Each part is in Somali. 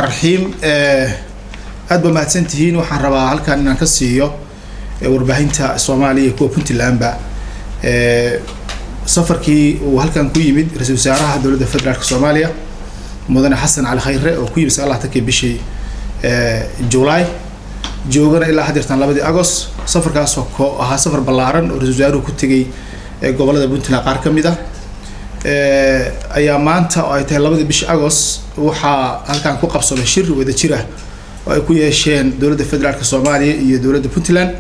Raxiim, aad ba mahadsantihiin. Waxaan rabaa halkan inaan ka siiyo warbaahinta Soomaaliya iyo kuwa Puntlandba safarkii uu halkan ku yimid ra-iisul wasaaraha Dowladda Federaalka Soomaaliya, Mudane Xasan Cali Khayre, oo ku yimid 29-kii bishii July, joogana ilaa hadeertan 2-dii Agost. Safarkaasoo ko ahaa safar ballaaran oo ra-isul wasaaruhu ku tegay gobolada Puntland qaar ka mid ah, ayaa maanta oo ay tahay 2-dii bishii Agost waxaa halkan ku qabsamay shir wada jir ah oo ay ku yeesheen Dowladda Federaalka Soomaaliya iyo dowladda Puntland.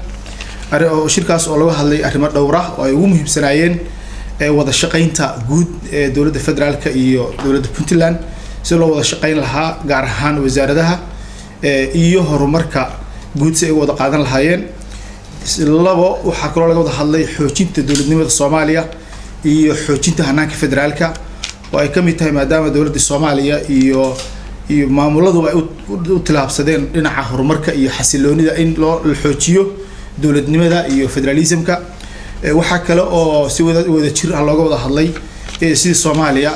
Shirkaas oo laga hadlay arrimo dhowr ah oo ay ugu muhiimsanaayeen wada shaqeynta guud ee dowladda federaalka iyo dowladda Puntland, si loo wada shaqeyn lahaa, gaar ahaan wasaaradaha iyo horumarka guud si ay u wada qaadan lahaayeen. Labo, waxaa kaloo laga wada hadlay xoojinta dowladnimada Soomaaliya iyo xoojinta hanaanka federaalka, oo ay kamid tahay maadaama dowladda Soomaaliya iyo maamuladuba ay u tilaabsadeen dhinaca horumarka iyo xasiloonida, in loo la xoojiyo dowladnimada iyo federalismka. Waxaa kale oo si wada jir ah looga wada hadlay sidii Soomaaliya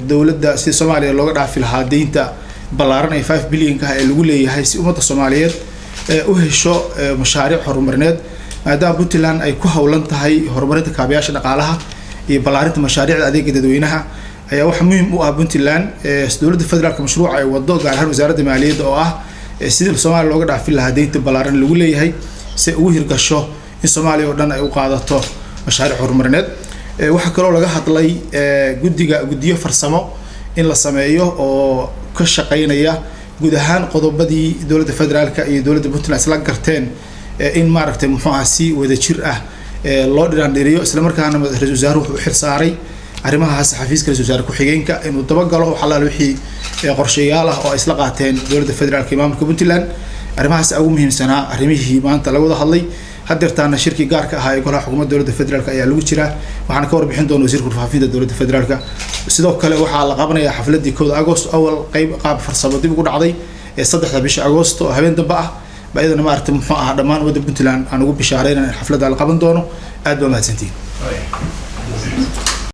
dowladda sidii Soomaaliya looga dhaafi lahaa deynta ballaaran ee 5 billion-ka ah ee lagu leeyahay, si ummadda Soomaaliyeed u hesho mashaariic horumarineed, maadaama Puntland ay ku hawlan tahay horumarinta kaabayaasha dhaqaalaha iyo ballaarinta mashaariicda adeega dadweynaha. Ayaa waxaa muhiim u ah Puntland dowladda federaalka mashruuca ay wado, gaar ahaan Wasaaradda Maaliyadda, oo ah sidii Soomaaliya looga dhaafin lahaa deynta ballaaran lagu leeyahay, si ay ugu hirgasho in Soomaaliya oo dhan ay u qaadato mashaariic horumarineed. Waxaa kaloo laga hadlay guddiga guddiyo farsamo in la sameeyo oo ka shaqeynaya guud ahaan qodobadii dowladda federaalka iyo dowladda Puntland isla garteen, in maaragtay muxuu aha si wada jir ah loo dhiraandhiriyo. Isla markaana ra-isul wasaaruhu wuxuu u xil saaray arrimahaas xafiiska ra-isul wasaare ku-xigeenka inuu dabagalo wax allaale wixii qorshayaal ah oo ay isla qaateen dowladda federaalka iyo maamulka Puntland. Arrimahaas ugu muhiimsanaa arrimihii maanta laga wada hadlay. Hadeertaana shirkii gaarka ahaa ee golaha xukuumadda dowladda federaalka ayaa lagu jiraa, waxaana ka warbixin doona wasiirka warfaafinta dowladda federaalka. Sidoo kale waxaa la qabanayaa xafladii 1-da Agost, awal qeyb qaab farsamo dib ugu dhacday, ee 3-da bisha Agosto oo habeen dambe ah ba iyadana maaragtay muxuu ahaa dhammaan ummadda Puntland aan ugu bishaareynan in xafladda la qaban doono. Aad baa mahadsantihiin.